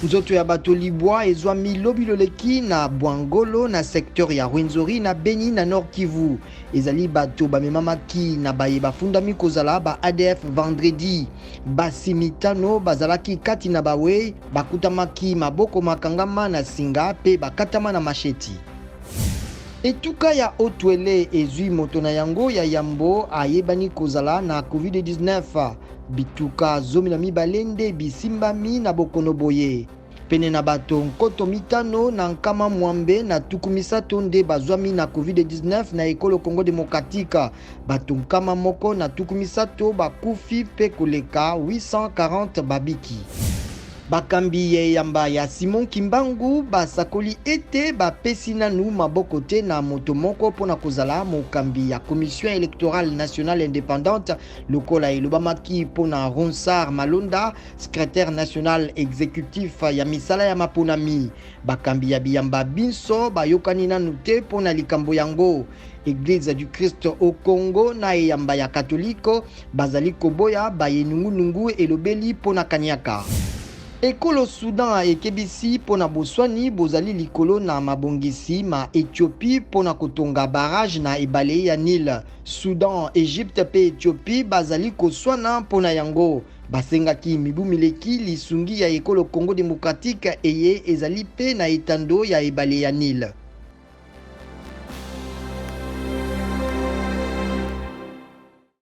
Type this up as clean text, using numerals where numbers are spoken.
Nzoto ya bato libwa ezwami lobi loleki na Bwangolo na secteur ya Rwenzori na Beni na Nord Kivu. Ezali bato bamemamaki na baye bafundami kozala ba ADF vendredi. Basi mitano bazalaki kati na bawei bakutamaki maboko makangama na singa pe bakatama na macheti. Etuka ya Haut-Uele ezwi moto na yango ya yambo ayebani kozala na Covid-19. Bituka 12 nde bisimbami na bokono boye. Pene na bato 5630 nde bazwami na Covid-19 na ekolo Congo democratique. Bato 130 bakufi mpe koleka 840 babiki. Bakambi ya eyamba ya Simon Kimbangu basakoli ete bapesi nanu maboko te na moto moko mpo na kozala mokambi ya Commission electorale nationale independante lokola elobamaki mpo na Ronsard Malonda, secrétaire national exécutif ya misala ya maponami. Bakambi ya biyamba binso bayokani nanu te mpo na likambo yango. Eglise du Christ au Congo na eyamba ya Katoliko bazali koboya baye nungunungu elobeli mpo na kaniaka. Ekolo Soudan ekebisi mpo na boswani bozali likolo na mabongisi ma Ethiopie mpo na kotonga barrage na ebale ya Nil. Soudan, Egypte mpe Ethiopie bazali koswana mpo na yango. Basengaki mibu mileki lisungi ya ekolo Congo democratique eye ezali mpe na etando ya ebale ya Nil.